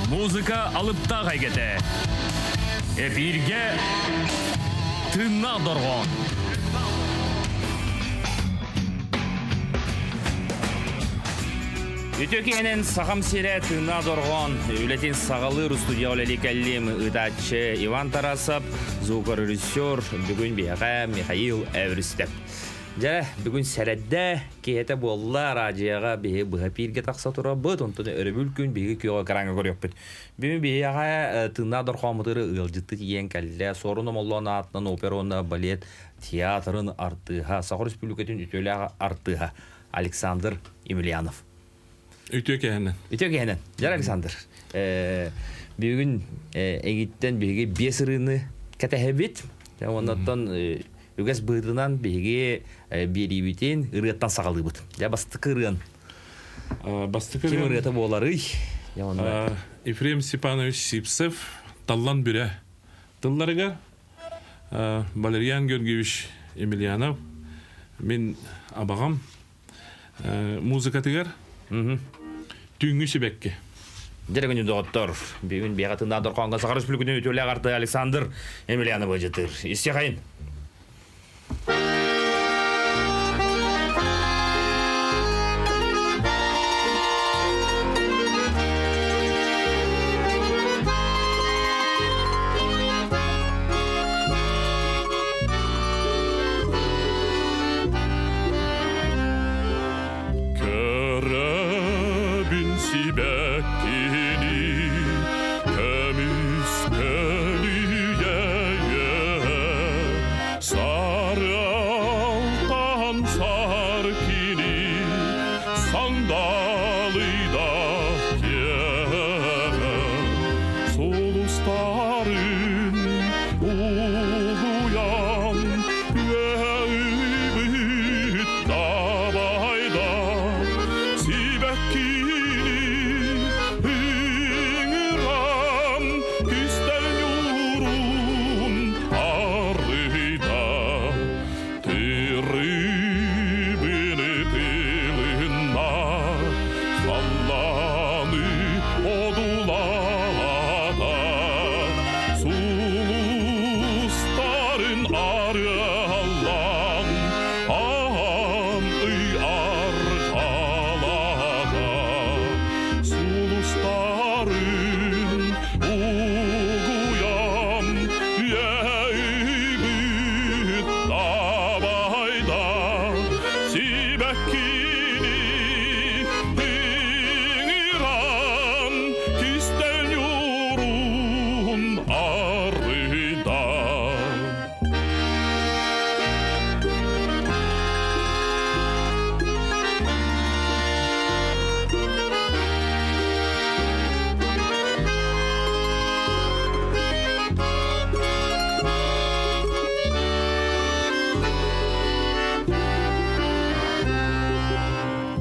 Музыка алыптаах эйгэтэ. Эпииргэ тыыннаах дорҕоон. Үтүө киһинэн Сахам сирэ тыыннаах дорҕоон үлэтин саҕалыыр студия үлэлии кэллим ыытааччы Иван Тарасов, звукорежиссер бүгүн биһиэхэ Михаил Эвристеп. Дьэ, бүгүн сэрэддэ киһитэ буолла, араадьыйаҕа биһи быһа пииргэ тахса турабыт, онтон өрөбүл күн биһиги күөҕэ экраҥҥа көрүөхпүт. Бүгүн биһиэхэ тыыннаах дорхооммутугар ыалдьыттык тиийэн кэллэ. Суорун Омоллоон аатынан опера уонна балет театрын артыыһа, Саха Республикатын үтүөлээх артыыһа Александр Емельянов. Үтүө кэһэнэн. Үтүө кэһэнэн. Дьэр Александр, бүгүн эгиттэн биһиги биэс ырыыны кэтэһэбит. Оннуттан үгэс быһыытынан биһиги биэриибитин ырыаттан саҕалыыбыт. Дьэ бастакы ырыан. Бастакы Ким ырыата буоларый? Ефрем Степанович Сивцев «Таллан бүрэ» тылларыгар Валерьян Георгиевич Емельянов мин абаҕам музыкатыгар Түүҥҥү сибэкки. Дьэ күнү доҕоттор, бүгүн биэҕэ тыыннаах дорхооҥҥо Саха Республикатын үтүөлээх арты Александр Емельянов ыалдьытыр. Истиэхэйин. Көрөбүн сибэккини көмүс көлүйэ сары алтан сар кини сандалыйда киэһэ сулустарын угуйан Үөһэ дабайда сибэккини ыҥыран кистэл ньуурун арыйда тырыбыны тылынна халлааны одулаата сулустарын арыаллаан аан ый арҕалаата сулустарын угуйан иэйбит дабайда сибэккини ыҥыран кистэл ньуурун арыйда.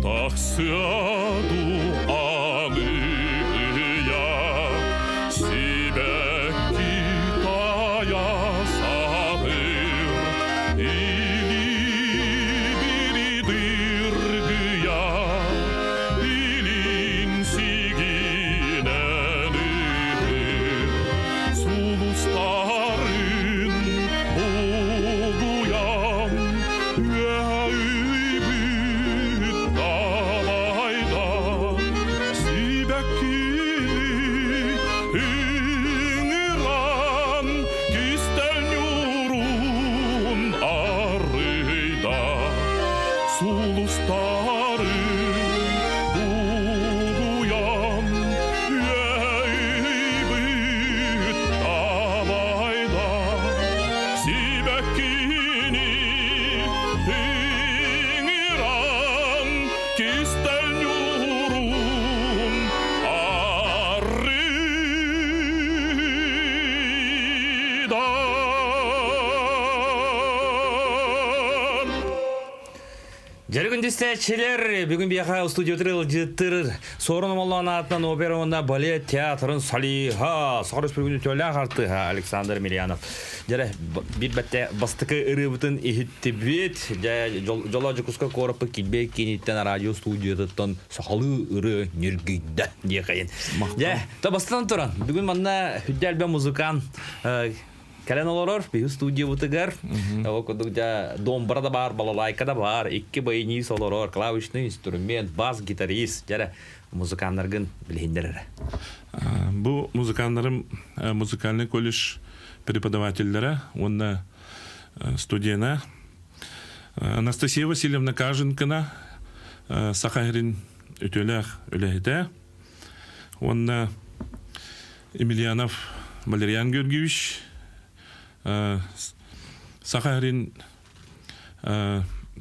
Тахсыаду аныя сибэкки тайа саһыр илибири дыргыйа илин сигинэн ыһыр сулустарын угуйан Үөйбүт далайда сибэккини ыҥыран кистэл ньуурун арыйда сулустарын угуйан үөйбүт далайда сибэккини ыҥыран кистэл ньуурун арыйда. Күндү истээччилэр, бүгүн биһиэхэ студиятыр ыалдьыттыр Суорун Омоллоон аатынан опера уонна балет театрын солиһа, Саха Республикатын үтүөлээх артыыһа Александр Емельянов. Дьэрэ, биир бэтте бастакы ырыабытын иһиттибит. Дьэ, дьоло Дьокуускай куораппыт килбиэ кииниттэн радио студиятыттан сахалыы ырыа ньиргийдэ диэхэйин. Дьэ, то бастатан туран, бүгүн манна үрдэ элбэх музыкант Кэлэн олорор биһи студиябытыгар ол курдук дьэ домбра да баар, балалайка да баар, икки баянист олорор, клавишный инструмент, бас-гитарист, дьэ эрэ музыканнаргын билиһиннэр эрэ. Бу музыканнарым музыкальный колледж преподавателлэрэ уонна студена Анастасия Васильевна Каженкина Саха сирин үтүөлээх үлэһитэ уонна Емельянов Валериан Георгиевич Саха сирин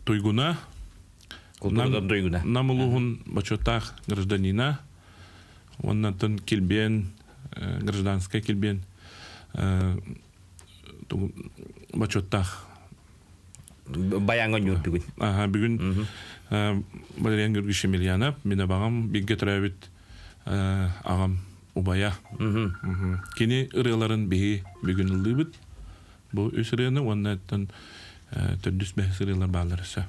туйгуна, Нам улууһун бочуоттаах гражданина, уоннаттан килбиэн, гражданскай килбиэн бочуоттаах Баяҥҥа ньуур бүгүн. Аха, бүгүн Валериан Георгиевич Емельянов, мин абаҕам, бииргэ төрөөбүт аҕам убайа. Кини ырыаларын биһи бүгүн ыллыыбыт. Бу үс ырыаны уонна оттон төрдүс бэһис ырыалар бааллар өссө.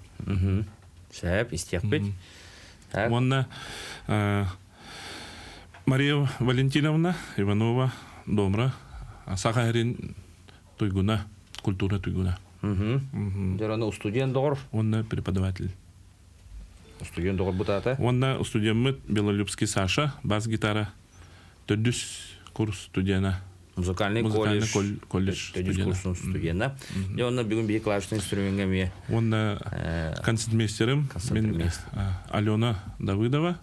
Сөп, истиэхпит. Уонна Мария Валентиновна Иванова Домра Саха сирин туйгуна, культура туйгуна. Дьэ, устудьуон доҕор. Уонна преподаватель. Устудьуон доҕор бутаата. Уонна студеммыт Белолюбский Саша, бас-гитара, төрдүс курс студена. Музыкальный колледж, колледж төрдүс курсун студена. Дьэ, онно бүгүн биһи клавишный инструмеҥҥа эмиэ. Уонна концертмейстерым мен Алена Давыдова.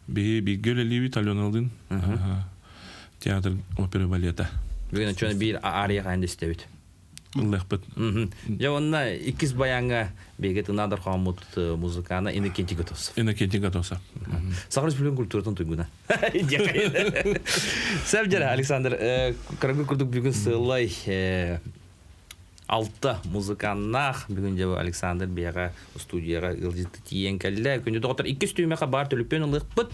Биһи бииргэ үлэлиибит Аленалыын театр опера балета. Бүгүн оччону биир ария хаһан истэбит. Ыллыахпыт. Дьэ онно иккис баяҥҥа биһиги тынаадыр хооммут музыкана Иннокентий Готовцев. Иннокентий Готовцев. Саха Республикатын культуратын туйгуна. Сәп дьэрэ, Александр, кыргы курдук бүгүн сыаллай алта музыканнаах бүгүн дьэ Александр биһиэхэ студияҕа ыалдьытты тиийэн кэллэ. Күндү доҕоттор, иккис түһүмэххэ баар төлөпүөн ылыахпыт.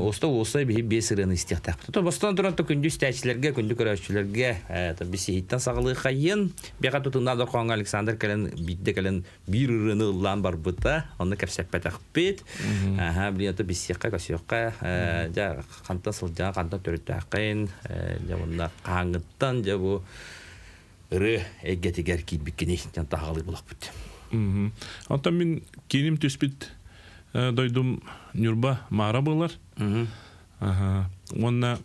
Оста уоса биһи биэс ырыаны истиэхтээхпит. То бастан туран то күндү истээччилэргэ, күндү көрөөччүлэргэ бисиһиттэн саҕалыаххайын. Биэхэ тутунна дорхооҥҥо Александр кэлэн биирдэ кэлэн биир ырыаны ыллаан барбыта. Онно кэпсэппэтэхпит. Аха, блин, то биссиэххэ, көсүөххэ. Дьэ, хантан сылдьаҕын, хантан төрүттээххин, дьэ, уонна хаһааҥҥыттан, дьэ, бу ырыа эйгэтигэр киирбиккиний диэн таһаҕалыы булахпыт. Онтон мин кииним түспүт дойдум Ньурба Маара буолар. Уонна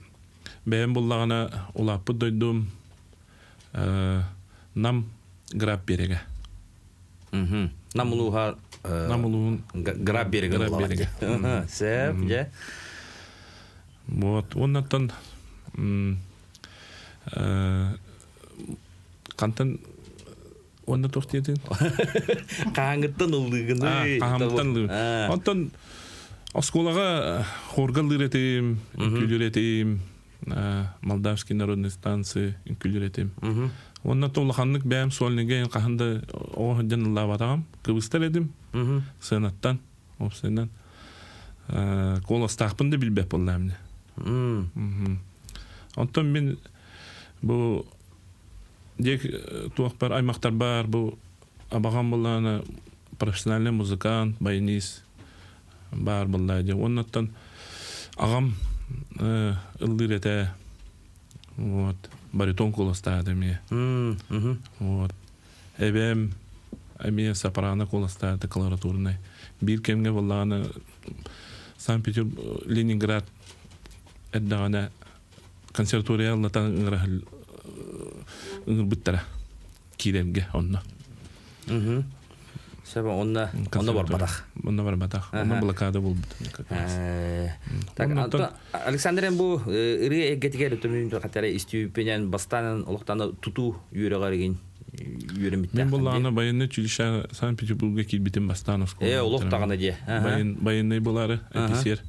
бэйэм буллаҕына улааппыт дойдум Нам Граб берега. Нам улууһа Нам улууһун Граб берега Граб берега. Сөп, дьэ. Вот, уоннаттан Хантан уонна туох диэтин? Хаһааҥҥыттан ыллыыгыный? Хаһааҥҥыттан ыллыыбын. Онтон оскуолаҕа хорга ыллыыр этим, үҥкүүлүүр этим, Молдавский народной станции үҥкүүлүүр этим. Уонна то улаханнык бэйэм сольнига хаһан да оҕо сылдьан ыллаабатаҕым. Кыбыстар этим сыанаттан, уопсайынан. Куоластаахпын да билбэт буоллаҕым. Онтон мин бу диэк туохпар аймахтарбар бу абаҕам былаана профессиональный музыкант, баянист баар буолла дии. Оннуттан аҕам ыллыыр этэ. Вот. Баритон куоластаата эмиэ. Вот. Эбээм эмиэ сопрано куоластаата колоратурнай. Биир кэмҥэ буоллаҕына Санкт-Петербург, Ленинград эрдэҕинэ консерватория ыллатан ыҥырбыттара киирэргэ онно. Сөп, онно онно барбатах. Онно барбатах. Онно блокада буолбут. Так, Александр эн бу ырыа эйгэтигэр төмүн хатара истүүпүнэн бастаан олохтан тутуу үөрэҕэр игин үөрэммиттээх. Мин буллаҕына военный училище Санкт-Петербурга киирбитим бастаан оскуола. Э, олох даҕаны дии. Военный булары офицер.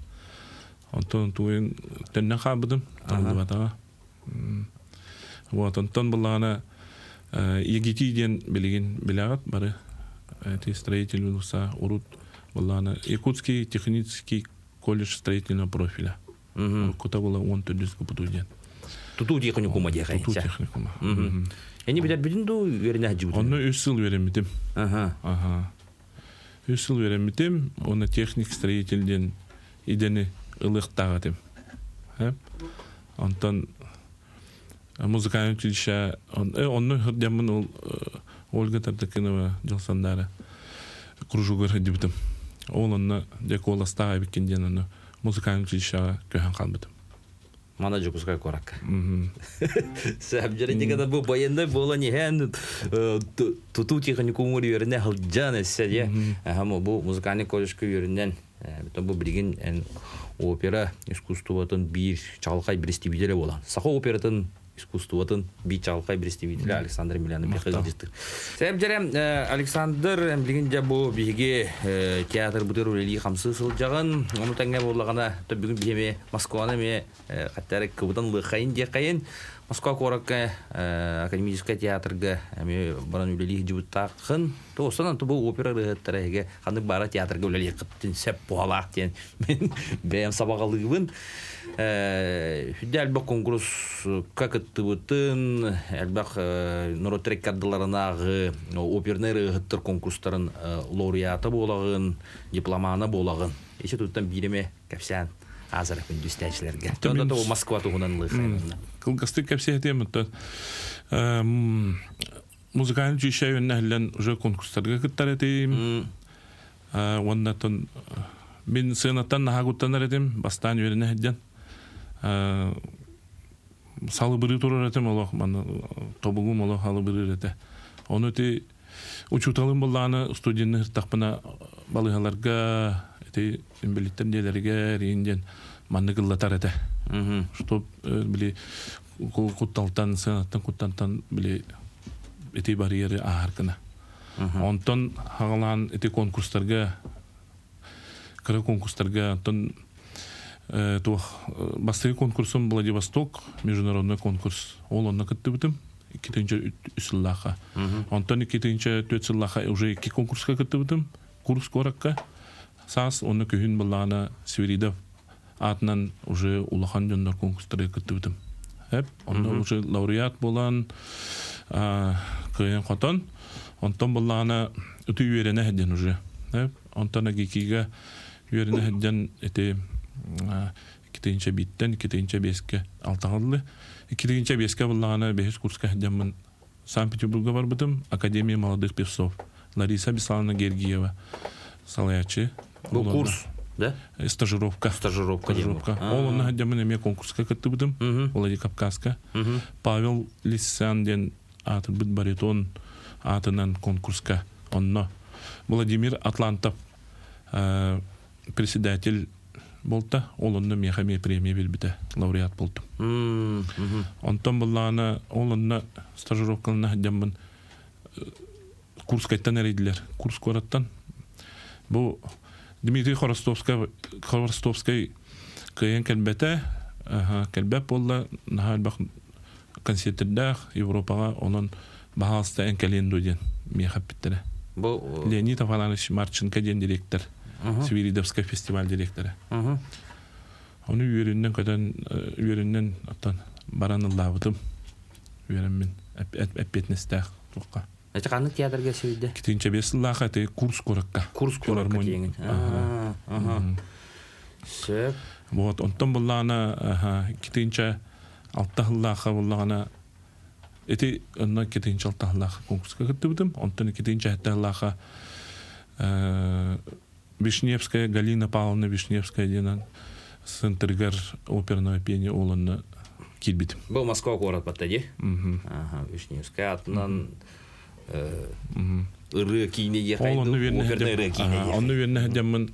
Онтон туйун төннөн хаалбытым, табыллыбатаҕа. Вот, онтон буллаҕына ЕГИТИ диэн билигин билэҕит бары. Эти строитель улуса урут. Буллаана Якутский технический колледж строительного профиля. Уруккута була 14 ГПТУ диэн. Тутуу техникума диэхэ. Тутуу техникума. Эни билэрбитин дуу үөрэнэ сылдьыбытын? Онно үс сыл үөрэммитим. Аха. Аха. Үс сыл үөрэммитим, уонна техник-строитель диэн идэни ылыахтаах этим. Онтон музыкальное училище онно сылдьаммын ол Ольга Тардакинова дьыл сандаара кружугар сылдьыбытым. Ол онно дьэ куоластаах эбиккин диэн ону музыкальное училищеҕа көһөн хаалбытым. Мана Дьокуускай куоракка. Сәбдьэрин бу военный буолан иһэн тутуу техникумугар үөрэнэ сылдьан эссе дьэ. Бу музыкальный колледжка үөрэнэн бу билигин опера искусствотын биир чаҕылхай представителэ буолан саха оператын искусствотын биир чаҕылхай представителэ Александр Емельянов Михайловичтык. Сәбдьэрэ Александр билигин дьэ бу биһиги театрбытыгар үлэлии хамсыы сылдьаҕын. Ону тэҥэ буоллаҕына бүгүн биһиги Москваны эмиэ хаттары кыбытан лыаххайын диэххэйин Москва куоракка академическай театрга эмиэ баран үлэлии сылдьыбыттааххын. Туостан бу опера ырыаһыттара эһиги ханнык баара театрга үлэлиэххитин сөп буолаах диэн мин бэйэм сабаҕалыыбын. Сүдэ элбэх конкурска кыттыбытын, элбэх норуот рекордаларынааҕы опернай ырыаһыттар конкурстарын лауреата буолаҕын, дипломана буолаҕын. Ити туттан биир эмэ кэпсээн аазара күндүстээчилэргэ. Онно Москва туһунан лыхайбынна. Кылгастык кэпсээтиэм оттон музыкальный училище үөннэһиллэн уже конкурстарга кыттар этим. Уонна мин сыанаттан наһаа куттанар этим, бастаан үөрэнэ сылдьан. Салыбырыы турар этим олох, манна тобугум олох халыбырыыр этэ. Ону ити учууталым буллааны студенны ыртахпына балыыһаларга ити инбэлиттэр дьиэлэригэр иин диэн маннык ыллатар этэ. Чтоб били кутталтан, сыанаттан куттантан били ити барьеры ааһар гына. Онтон хаҕалаан ити конкурстарга кыра конкурстарга онтон туох бастакы конкурсум Владивосток международный конкурс ол онно кыттыбытым 2-3 сыллаахха. Онтон 2-4 сыллаахха уже икки конкурска кыттыбытым. Курс куоракка саас онно күһүн былаана Свиридов аатынан уже улахан дьоннор конкурстарга кыттыбытым. Эп, онно уже лауреат буолан кыайан хотон. Онтон былаана үтү үөрэнэ сылдьан уже. Эп, онтон АГИКИга үөрэнэ сылдьан ити 2-тыһыынча 2-тыһыынча 5-кэ алтаҕыллы. 2-тыһыынча 5-кэ буллаҕына бэһис курска сылдьаммын Санкт-Петербурга барбытым, Академия молодых певцов. Лариса Беслановна Гергиева салайааччы. Бу курс, да? Стажировка. Стажировка. Стажировка. Ол онно сылдьаммын эмиэ конкурска кыттыбытым. Владикавказка. Павел Лисян диэн аатырбыт баритон аатынан конкурска. Онно Владимир Атлантов председатель болта ол онно миэхэ эмиэ премия биэрбитэ лауреат болтум онтон буллаҕына ол онно стажировкалана сылдьаммын Курскайтан эрийдилэр Курск куораттан бу Дмитрий Хоростовскай Хоростовскай кыайан кэлбэтэ кэлбэт буолла наһаа элбэх концертэрдээх Европаҕа онон баһаалыста эн кэлиэн дуо диэн миэхэ эппиттэрэ Бу Леонид Афанасьевич Марченко диэн директор Свиридовскай фестиваль директора. Ону үөрүннэн көтөн үөрүннэн оттон баран ыллаабытым. Үөрэммин эппиэтинэстээх туохха. Это ханнык театрга сүйдэ? Китинчэ бес сыллаах эти Курс куоракка. Курс куоракка тиэҥин. Сөп. Вот, онтон буллаана китинчэ алта сыллаахха буллаҕына Ити онно 2-6 конкурска кыттыбытым. Онтон 2-7 Вишневская, Галина Павловна Вишневская диэн центргар оперное пение олонно киирбитим. Бу Москва куорат батта дии? Ага, Вишневская атынан ырыа киинэ диэхэй оперная ырыа киинэ Онно үөрэнэ сылдьаммын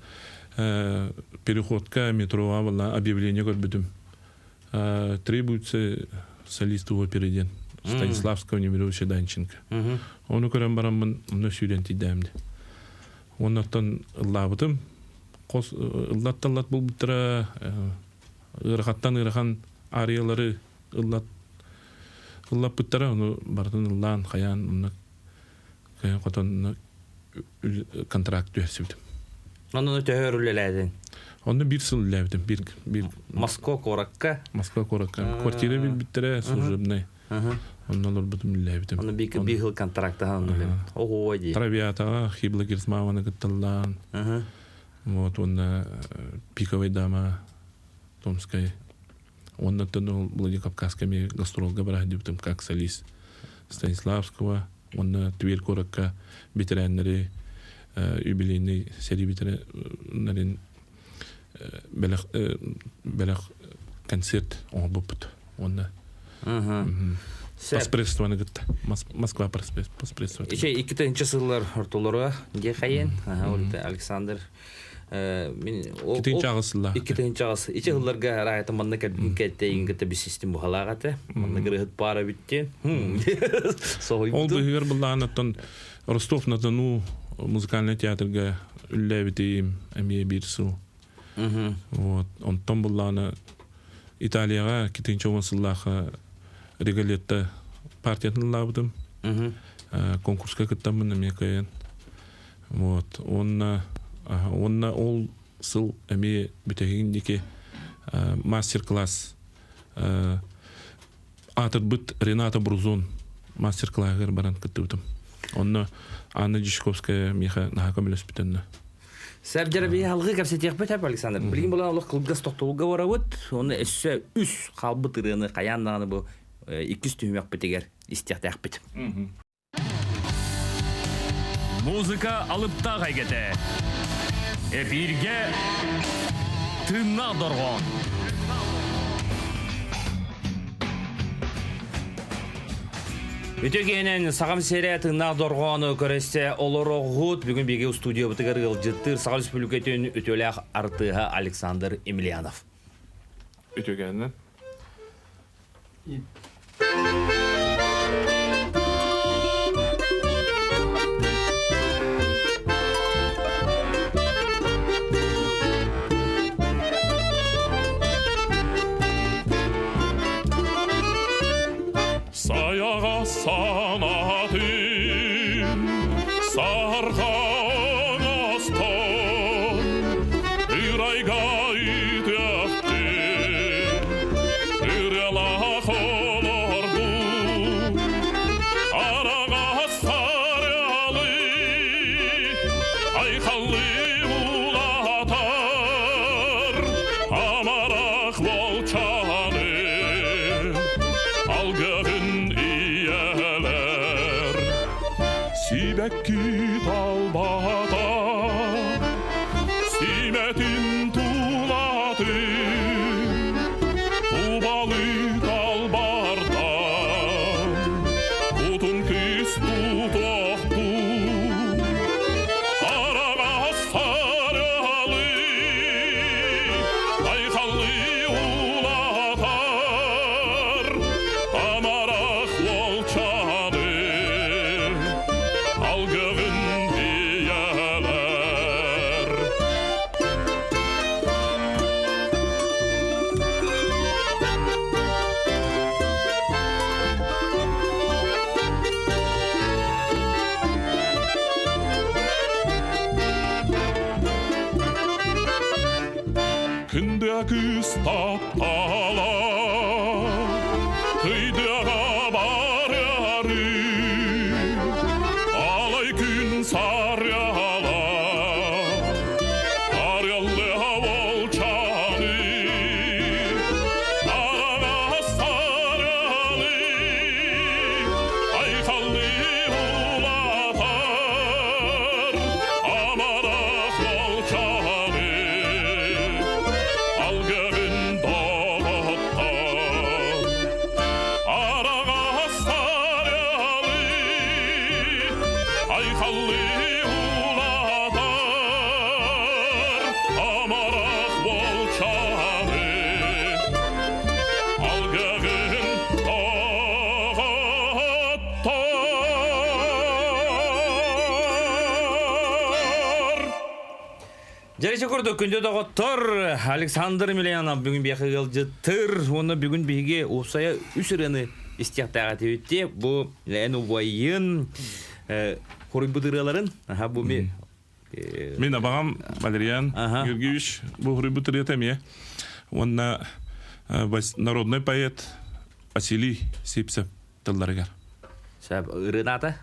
переходка метроға была объявление көрбүтүм. Требуется солист оперы диэн Станиславского Немировича Данченко. Ону көрөн бараммын онно сүүрэн тиийдэм дии. Оннортон ыллаабытым. Хос ыллат-таллат булбуттара ыарахаттан ыарахан ариялары ыллат ыллаппыттара ону барытын ыллаан хайаан онно кыайан хотон контракт түһэрсибитим. Онно төһө өр үлэлээтиҥ? Онно биир сыл үлэлээбитим. Биир, биир Москва куоракка? Москва куоракка. Квартира билбиттэрэ служебный. Онно олорбутум үлэлээбитим. Онно биир биир сыл контрактаһан онно Ого дии. Травиатаҕа Хибла Герцмаваны кытталлаан. Вот уонна Пиковая дама Томскай. Уоннаттан ол Владикавказка эмиэ гастролга бара сылдьыбытым как солист Станиславского уонна Тверь куоракка бэтэрээннэри юбилейный сэрии бэтэрээннэрин бэлэх бэлэх концерт оҥорбуппут уонна поспредствоны кытта Москва поспредство. Иче 2 сыллар ортолоро дии хайын Александр мин Икки аҕыс сылла. 2008 ичи сылларга араайта манна кэлбин кэттэ кытта бисистим бухалаах этэ. Манна гырыһыт паара бүттен. Ол быһыгар былаан оттон Ростов-на-Дону музыкальный театрга үллээбитим эмиэ биир сыл. Вот. Онтон былаана Италияҕа 2010 сыллаахха Регалетта партиятын ыллаабытым. Конкурска кыттаммын эмиэ кыайан. Вот. Уонна, уонна ол сыл эмиэ бүтэһигин диэки мастер-класс аатырбыт Рената Брузон мастер-клаһыгар баран кыттыбытым. Онно Анна Дьячковская миэхэ наһаа көмөлөспүт онно. Сәбдер би алгы кэпсэтиэхпит эп Александр. Билигин буолан олох кылгас тохтобулга барабыт. Оны өссө үс хаалбыт ырыаны хайаан даҕаны бу иккис түһүмэхпитигэр истиэхтээхпит. Музыка алыптаах эйгэтэ. Эпииргэ тыыннаах дорҕоон. Үтө киэнэн Сахам сирэ тыыннаах дорҕоону көрөссе олороҕут. Бүгүн биһиги студиябытыгар ыалдьыттыыр Саха Республикатын үтүөлээх артыыһа Александр Емельянов. Үтүгэнэн. Саяға санатын сарған астан Ырайга үтөктүн ырыалаах олорду Араҕас сарыалы айхаллыы улаатар Амарах волчаны алгыһын ийэлэр Сибэкки талбата Симэтин тулатын Убалы талбардан Кутун кыс тутуохту Араҕас сарыалы Айхаллыы улаатар Амарах уолчааны Алгыгын ийэлэр Күндө күс таптала Кыйдыга барары Алай күн сарыала Арыаллы волчаны Арага сарыалы Айхаллы улатар Амарах волчаны Алгыгын доғоттар Араға сарыалы Айхаллы улатар Амарах волчаны Алгыгын доғоттар Дьэ курдук күндү доҕоттор Александр Емельянов бүгүн биэхэ ыалдьыттыр уонна бүгүн биһиги уопсайа үс ырыаны истиэхтээх этибит бу эн убайын хоруйбут ырыаларын аха бу ми Мин абаҕам Валериан Георгиевич бу суруйбут ырыата эмиэ. Уонна народный поэт Василий Сипсев тылларыгар. Сөп ырыаната?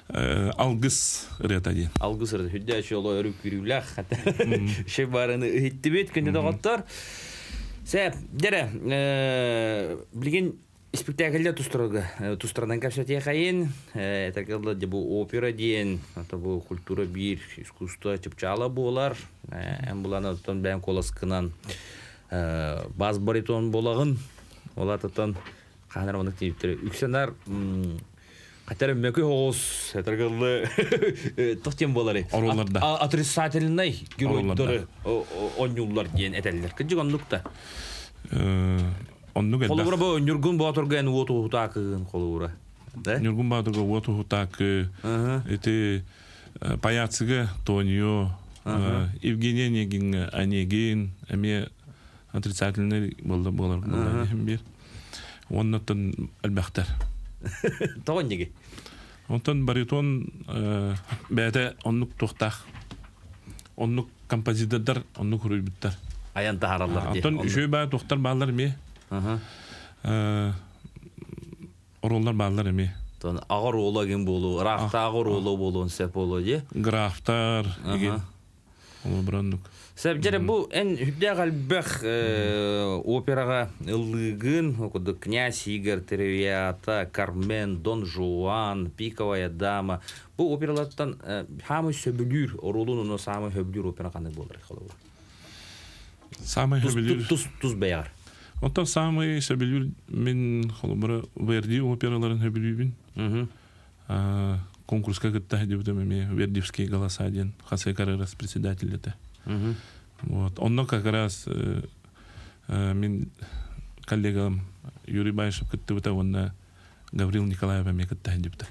Алгыс ырыата диэн. Алгыс ырыата. Хүддэ оло өрүк күрүүлээх. Шей барыны ыһиттибит күндү доҕоттор. Сеп, дere, билигин Испиктээкиллэр тустарга тустарынан кэпсэтиэхэйин. Этэргэ дылы дьэ бу опера диэн, ото бу культура биир искусство чыпчаала буолар. Эн булан оттон бэйэҥ куоласкынан бас баритон буолаҕын. Ол атыттан хаһан эрэ маннык тиийбиттэрэ. Үксэнэр хотя мөкү соҕус, этэргэ дылы туох диэн буоларый? Оруолларда. Отрицательнай геройдары оонньууллар диэн этэллэр. Кырдьык оннук да. Оннук элбэх. Холобура бу Ньургун Боотурга эн уот уһутаакыгын холобура. Да? Ньургун Боотурга уот уһутаакы, ити Паяцыга Тонио, Евгений Онегин, Онегин эмиэ отрицательный буолла буолар буолла биир. Оннуттан элбэхтэр. Тоҕо инниги? Онтон баритон бэйэтэ оннук туохтаах. Оннук композитордар оннук хуруйбуттар. Айан таһаараллар дии. Онтон үчүгэй баа туохтар бааллар эмиэ. Оруоллар бааллар эмиэ. Тон аҕа оруола гин буолуу, ыраахтааҕы оруола буолуон сөп буолуо дии. Графтар игин. Олобураннук. Сэбдьэрэ бу эн үрдээх элбэх операҕа ыллыыгын, курдук «Князь Игорь», «Травиата», «Кармен», «Дон Жуан», «Пиковая дама». Бу опералартан саамай сөбүлүүр, оруолун уну саамай сөбүлүүр опера ханнык буолар холобур? Саамай сөбүлүүр. Тус тус бэйэҕэр. Оттон саамай сөбүлүүр мин холобура Верди операларын сөбүлүүбүн. Конкурска кытта сылдьыбытым эмиэ Вердивские голоса диэн Хосе Каррерас председатель этэ. Вот. Онно как раз мин коллегам Юрий Баишев кыттыбыта уонна Гаврил Николаев эмиэ кытта сылдьыбыта.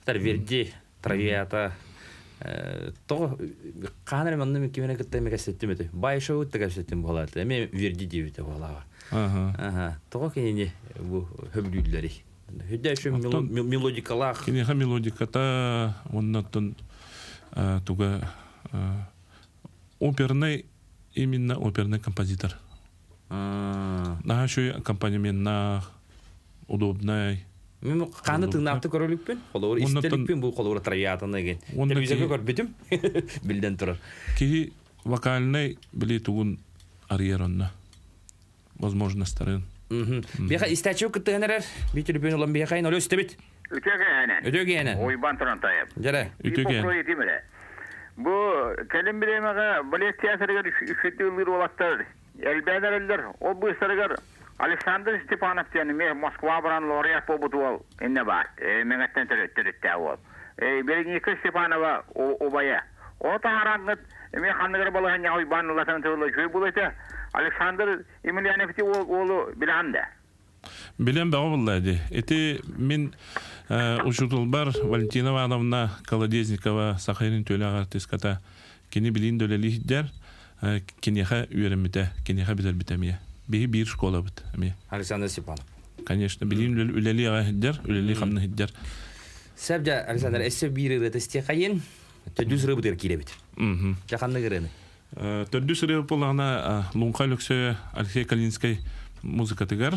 Верди, Травиата тоҕо хаан эрэ манна кимэрэ кытта эмэ кэпсэттим этэ. Баишевы кытта кэпсэттим буолаата. Эмиэ Верди диэбитэ буолааҕа. Тоҕо кинини бу хөбүлүүллэрий? Хүдэ еще мелодикалаах. Киниэхэ мелодиката уонна оттон туга оперный именно оперный композитор. Наһаа үчүгэй аккомпанеменнаах, удобнай. Мен қаны тыҥнаахты көрөлүкпүн, холобур истеликпин бу холобур травиатаны ген. Телевизорга көрбүтүм, билден турар. Киһи вокальный били тугун арыйар онно. Возможностарын. Биэхэ истээччи кыттыһан эрэр. Би телефон улан биэхэ ин өлө истэбит. Үтүө киэһэнэн. Үтүө киэһэнэн. Уйбан Турантаев. Дьэрэ. Үтүө киэһэн. Бу кэлин бириэмэҕэ балет театрыгар үчүгэйдик ыллыыр уолаттар элбээн эрэллэр. Ол быыстарыгар Александр Степанов диэн эмиэ Москва баран лауреат буолбут уол иннэ баар. Мэҥэттэн төрүттээх уол. Береника Степанова убайа. Ол таһаараҥҥыт эмиэ ханныгар балаһыанньаҕа Уйбаан ыллатан тылла үчүгэй буолуо этэ. Александр Емельянов уол уолу билэҕин да? Билэн бөҕө булла дии. Ити мин учууталбар Валентина Ивановна Колодезникова Саха сирин үтүөлээх артистката кини билиин да үлэлиир киниэхэ үөрэммитэ, киниэхэ бүтэрбитэ эмиэ. Биһи биир школабыт эмиэ. Александр Степанов. Конечно, билиин үлэлии аҕа сылдьар, үлэлии хамна сылдьар. Сөп дьэ, Александр, өссө биир ырыата истиэхэйин. Төрдүс ырыабытыгар киирэбит. Дьэ, ханнык ырыаны? Төрдүс ырыа буоллаҕына Луҥха Өлөксөйө Алексей Калининскай музыкатыгар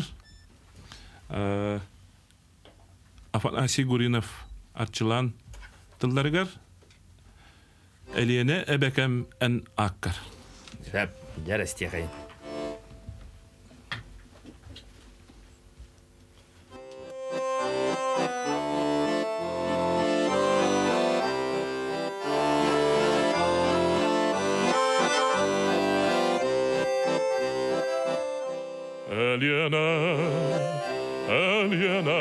Афанасий Гуринов Арчылаан тылларыгар Элиэнэ эбэкэм эн ааккар. Сөп, дьэ истиэхэйин. Элиэнэ, Элиэнэ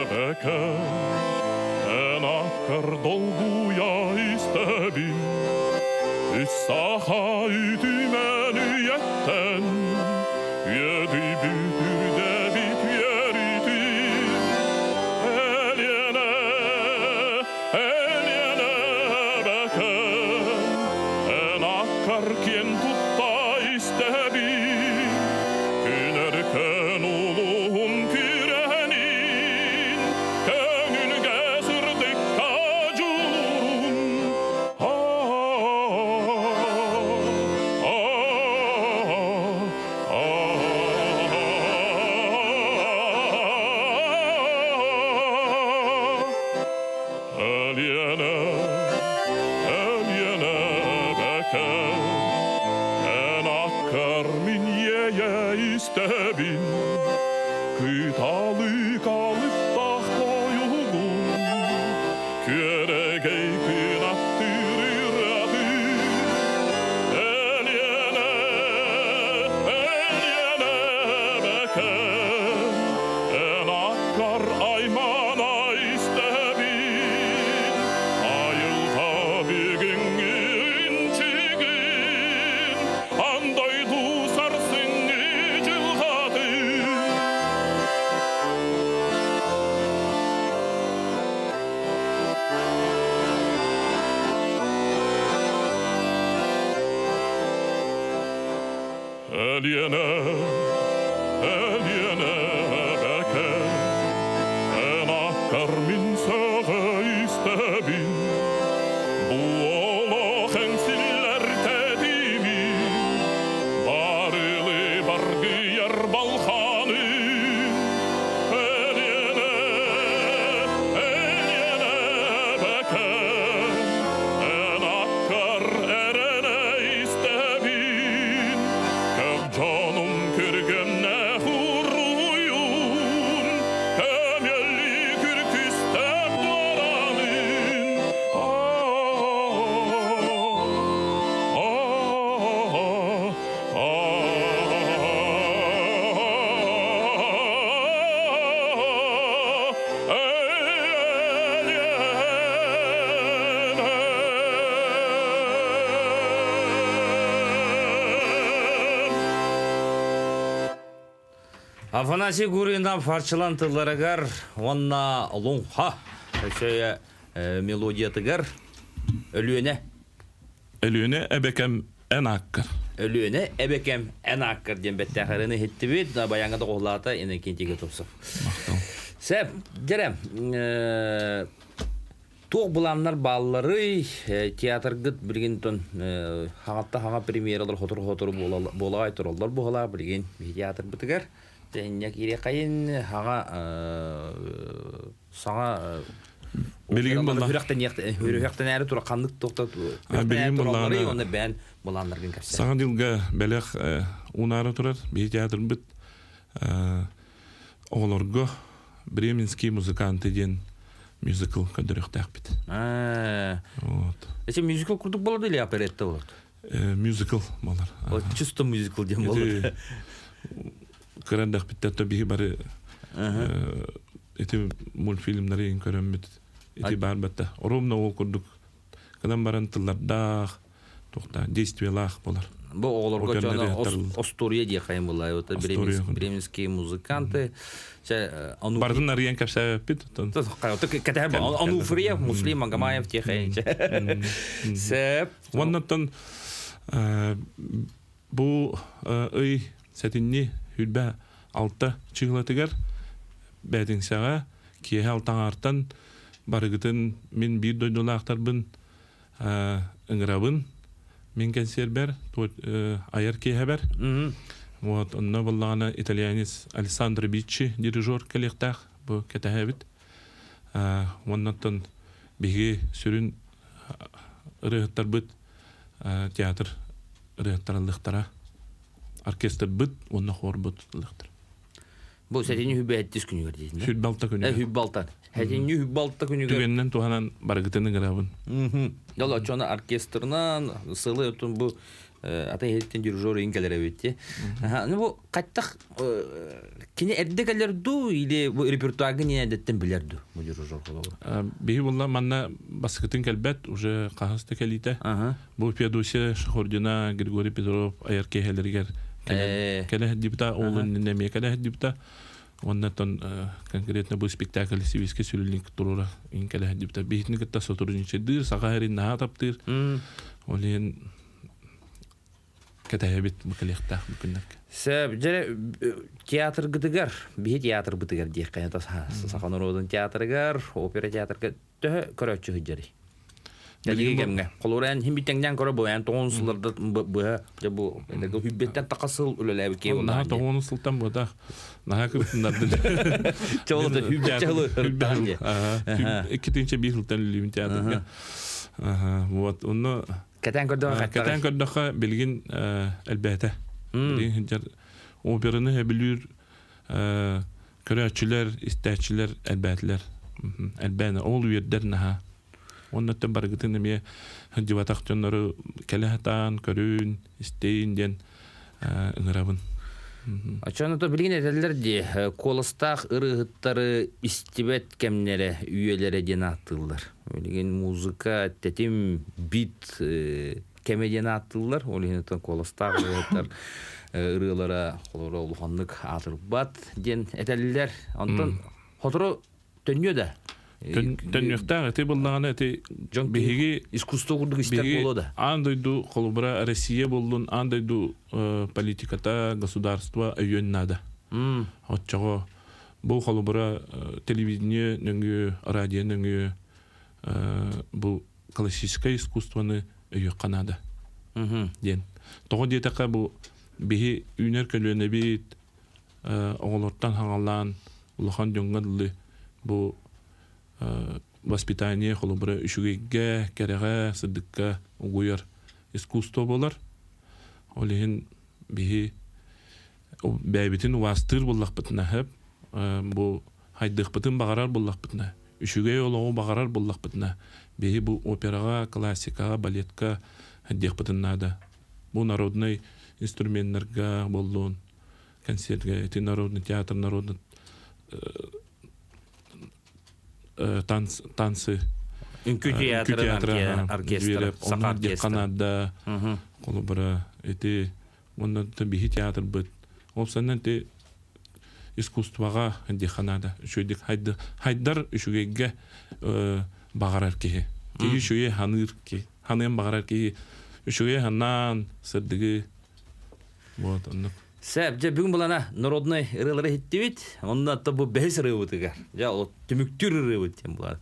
эбэкэм, эн ааккар долгуйа истэбин. Үс саха үтүмэн үйэттэн үөдүйбүт үрдэбит үөрүүтүн. Элиэнэ, Элиэнэ эбэкэм, эн ааккар киэн тутта истэбин. Күн өркөн улуһум күрэнин, көҥүлгэ сырдыкка дьулурун. истэбин Кыталык алыптаах тойугун Күөрэгэй кынаттыыр ырыатын Элиэнэ, Элиэнэ эбэкэм Эн аккар аймана истэбин Айылҕа бүгүҥҥү инчигин Ан дойду сарсыҥҥы дьылҕатын Элиэнэ, Элиэнэ эбэкэ, эн аккар мин сөҕө истэбин. Бу олох эҥсиллэр тэтимин, барылы баргыйар балханын. Элиэнэ, Элиэнэ эбэкэ, эн аккар эрэнэ истэбин. Көп дьонум күргүмнээх уруйун, көмөллү күркүстээх дуоранын. Афанасий Гуринов арчылан тылларыгар уонна Луҥха өссө мелодиятыгар Өлүөнэ Өлүөнэ эбэкэм эн ааккар. Өлүөнэ эбэкэм эн ааккар диэн бэттээхэрини иһиттибит. Баяҥҥа доҕуһулаата Иннокентий Готовцев. Махтал. Сеп, дьэрэ, туох былааннар баалларый? Театргыт билигин тон хаҥатта хаҥа премьералар хотору-хотору буолаҕай тураллар буолаа билигин театрбытыгар. Инньэ киириэххэйин хаҥа саҥа Билигин опералары буолла. Хүрүһэхтэнээри тура ханнык тохтот билигин туралларый буоллаҕына уонна бэйэн былааннаргын кэпсээ. Саҥа дьылга бэлэх унаара турар биһи театрбыт оҕолорго Бременские музыканты диэн мюзикл көрдөрүөхтээхпит. Вот. Эти мюзикл курдук болор или оперетта болор? Мюзикл болор. Чисто мюзикл диэн болор. Кыра эрдэхпиттэн биһи бары ити мультфильмнары көрөммүт ити баар батта ровно ол курдук кынан баран тыллардаах туохта действиялаах болар. Бу оҕолорго дьоно остуоруйа диэхайым булла. Вот бременские музыканты. Бардын арыйан кэпсээбиппит. Ануфриев, Муслим Магомаев тиэхэйинчэ. Сэп. Оннаттан Бу ый сэтинньи хүрбэ алта чыһылатыгар бээтиҥсэҕэ киэһэ алтаҥаартан барыгытын мин биир дойдулаахтарбын ыҥырабын мин кэнсиэрбэр айар киэһэбэр вот онно буоллаҕына итальянец Алессандро Биччи дирижер кэлиэхтээх бу кэтэһэбит уоннаттан биһиги сүрүн ырыаһыттарбыт театр ырыаттарыллыахтара оркестрбыт уонна хуорбут ылыахтара. Бу сэтинньи хүбэһэттис күнүгэр диэтин. Хүббалта күнүгэр. Хүббалта. Сэтинньи хүббалта күнүгэр. Түгэнинэн туһанан барыгытын ыҥырабын. Дьол оччону оркестрынан сылы өтүн бу атын иһиттин дирижер иин кэлэр эбит Ну бу хаттах кини эрдэ кэлэр дуу или бу репертуарга не эдэттен билэр дуу бу дирижер холобура. Биһи булла манна баскытын кэлбэт уже хаһыс да кэлиитэ. Бу Феодосия Шахурдина, Григорий Петров айар киэһэлэригэр кэлэ сылдьыбыта, ол иннинэ эмиэ кэлэ сылдьыбыта. Уонна оттон конкретно бу спектакль Сибиискэ сүрүллүн туруора ин кэлэ сылдьыбыта. Биһитини кытта сотрудничайдыыр, саха эрин наһаа таптыыр. Ол иһин кэтэһэбит бу кэлиэхтээх бу күннэргэ. Сөп, дьэ театргытыгар, биһи театрбытыгар диэххэ саха норуотун театрыгар, опера театрга төһө көрөөччү сылдьарый? Кэлиги кэмҥэ. Холобура эн хим тэҥнээн көрө бу эн тоҕун сылларда быһа дьэ бу хүббэттэн таха сыл үлэлээбит киһи Наһаа тоҕуону сылтан буотах наһаа кырытыннардын. Чолото хүббэччэ сылы ырыттаҕын дии. Иккитинче биир сылтан үлэлиибин театрга. Вот онно Кэтээн көрдөххө Кэтээн көрдөххө билигин элбээтэ. Билигин сылдьар. Операны сөбүлүүр көрөөччүлэр, истээччилэр элбээтилэр. Элбээн ол үөрдэр наһаа. Уонна өттө барыгытын эмиэ сылдьыбатах дьоннору кэлэ сатаан, көрүүн, истэйин диэн ыҥырабын. Оччону то билигин этэллэр дии, куоластаах ырыаһыттары истибэт кэмнэрэ, үйэлэрэ диэн ааттыыллар. Билигин музыка, тэтим, бит кэмэ диэн ааттыыллар. Ол иһин оттон куоластаах ырыаһыттар ырыалара холоро улаханнык аатырбат диэн этэллэр. Онтон хотору төннүө да. Төннүөхтээх ити буллаҕына ити дьон биһиги искусство курдук истэр буолуо да. Аан дойду холобура Россия буоллун, аан дойду политиката, государство өйүөн наада. Оччоҕо бу холобура телевидение нөҥүө, радио нөҥүө бу классическое искусствоны өйүөххэ наада диэн. Тоҕо диэтэххэ бу биһи үүнэр көлүөнэбит оҕолортон хаҥалаан улахан дьоҥҥо дылы бу воспитание холобура үчүгэйгэ, кэрэҕэ, сырдыкка угуйар искусство буолар. Ол иһин биһи бэйэбитин убаастыыр буоллахпытына сөп, бу хайдыахпытын баҕарар буоллахпытына, үчүгэй олоҕу баҕарар буоллахпытына, биһи бу операҕа, классикаҕа, балетка диэхпитин наада. Бу народнай инструменнарга буоллун, концертгэ ити народный театр, народный танцы Үҥкүү театра, оркестр, саха оркестра. Канада, холобура, ити уонна биһи театрбыт. Ол саннан ти искусствоҕа диэххэ наада. Үчүгэйдик хайдар үчүгэйгэ баҕарар киһи. Киһи үчүгэйи ханыыр киһи. Ханыан баҕарар киһи үчүгэйи ханаан, сырдыгы вот оннук. Сөп, дьэ бүгүн булана народнай ырыалары иһиттибит. Онно то бу бэһис ырыабытыгар. Дьэ ол түмүктүүр ырыабыт диэн буолар.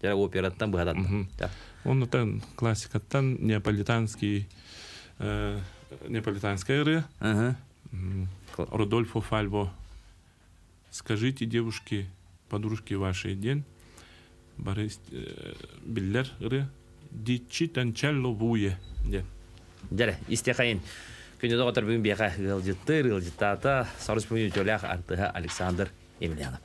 Дьэ операттан быһататта. Оннуттан классикаттан неаполитанский неаполитанская ырыа. Рудольфо Фальво «Скажите, девушки, подружки вашей» диэн бары биллэр ырыа. Диччи танчелло буе диэн. Дьэрэ, истиэхэйин. Күнү доҕотор бүгүн биэхэ ыалдьыттыыр, ыалдьыттаата Сорус бүгүн үтүөлээх артыһа Александр Емельянов.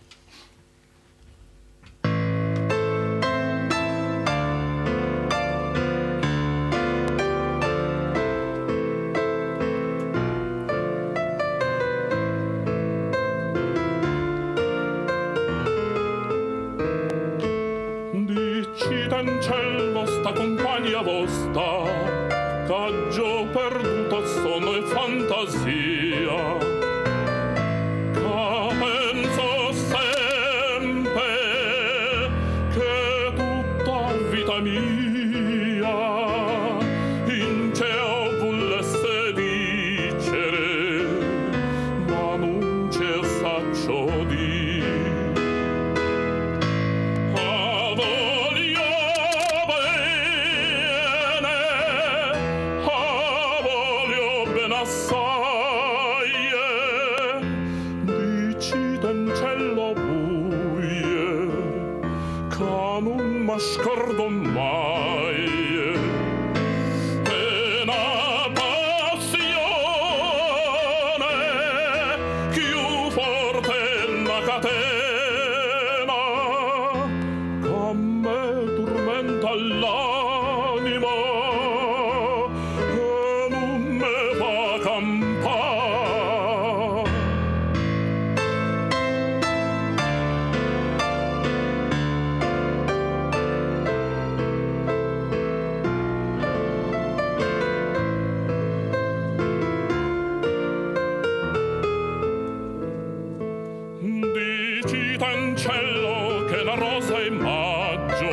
Dici tancello sta compagna vostra, ch'aggio perduto sonno e fantasia. Ca penso sempre che tutta vita mia in cielo volesse dicere, ma non ce saccio di. A voglio bene, a voglio bene assaie, dicitencello buie, ca non m'ascordo mai. E na passione chiù forte na catena, ca me turmenta l'anima e non me fa campar. Dicitencello che la rosa è maggio,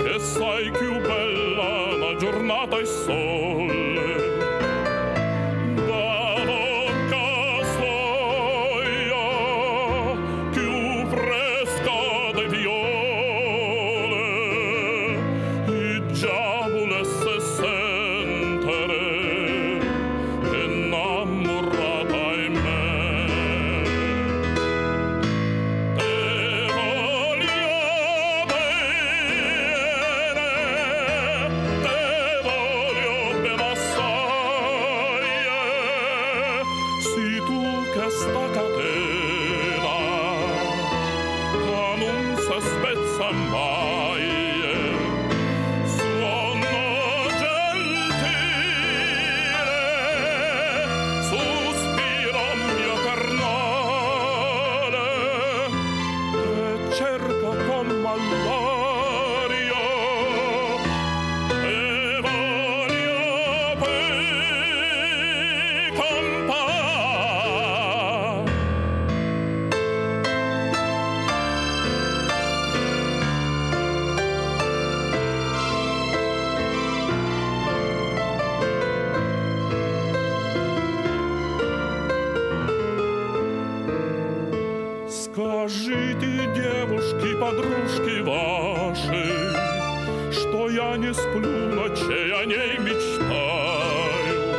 che sai più bella la giornata è sole. Da bocca soia più fresca de viole, e già volesse sentere che innamorata è me. Te voglio bene, te voglio spezza mai. Suono gentile, sospiro mio carnale, te cerca con mal'aria e voglio per campar. Скажите, девушки, подружки ваши, Что я не сплю ночей, о ней мечтаю,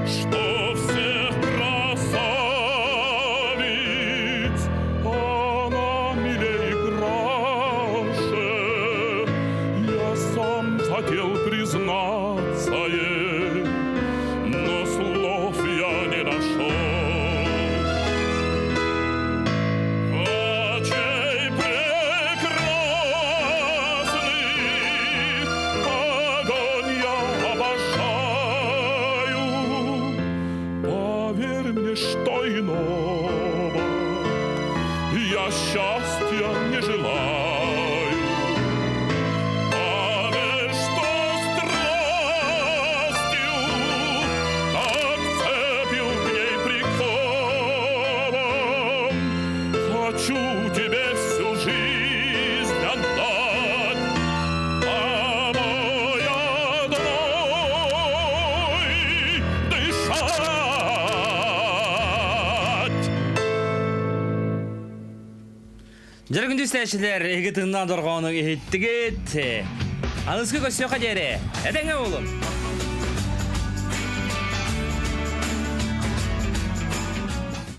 Что всех красавиц она милей и краше. Я сам хотел признаться ей, но слов я не нашел. Очей прекрасных огонь я обожаю. Поверь мне, что иного я счастья не желаю. Поверь, что страстью как цепью к ней прикован. Хочу тебе всю жизнь отдать, тобой одной дышать. Дьэ күндү истээччилэр, эһиги тыыннаах дорҕоону иһиттигит. Аныгыскы көрсүөххэ диэри. Этэҥҥэ буолуҥ.